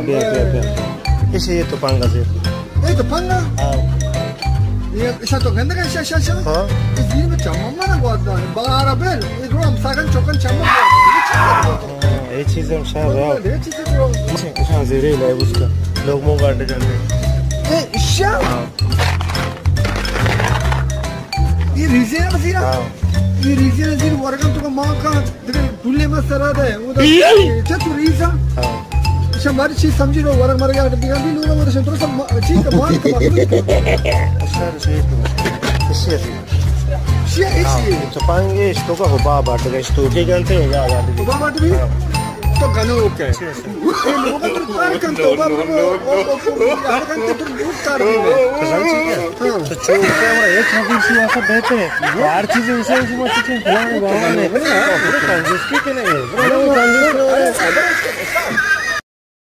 بیا، بیا، بیا۔ ایشی یہ تو پنگا زیر۔ اے تو پنگا؟ ہاں۔ یہ ایشا تو گندگا، ایشا، ایشا، ایشا۔ ہاں۔ اے زیر میں چمم منا گوات دا۔ بارا بل، اے گڑا ہم ساگن چوکن چمم گوات۔ ہاں، یہ چیز ہم شاید ہے۔ یہ چیز تو۔ ایشا زیرے لائے اس کا۔ لوگ مو گاٹے جاندے۔ اے ایشا؟ ہاں۔ یہ ریزے ہے زیرا؟ ہاں۔ یہ ریزے ہے زیر ورگن تو کا ماں کا دگہ پولے ما سرا دے، او دا چہ تو ریزا؟ ہاں۔ ایشاں باری چیز سمجھی لو، ورگ مرگ آ ڈبی گندی لوگا، وہ تو شن تو سب چیز کا مان کا مخلوق۔ اچھا، صحیح تو۔ اسی، اسی۔ شی، اسی۔ ہاں، تو پانگے، اشتو کا ہو بابا، ڈگہ اشتو کے گنتے ہو گا، آزادی۔ بابا ڈبی؟ ہاں۔ تو گنوک ہے۔ اچھا، اچھا۔ اے لوگا تو کار کن تو بابا، او، او، او، یار کن تو تو کار بھی ہے۔ کسان چیز ہے؟ ہاں۔ تو چوک سے ہمارا ایک مخلوق سے ایسا بہتر ہے۔ ہر چیز اسے، اسے مت چیز فلانے بابا نے۔ بڑے کنجوس کی کہ نہیں ہے؟ بڑے کنجوس ہے۔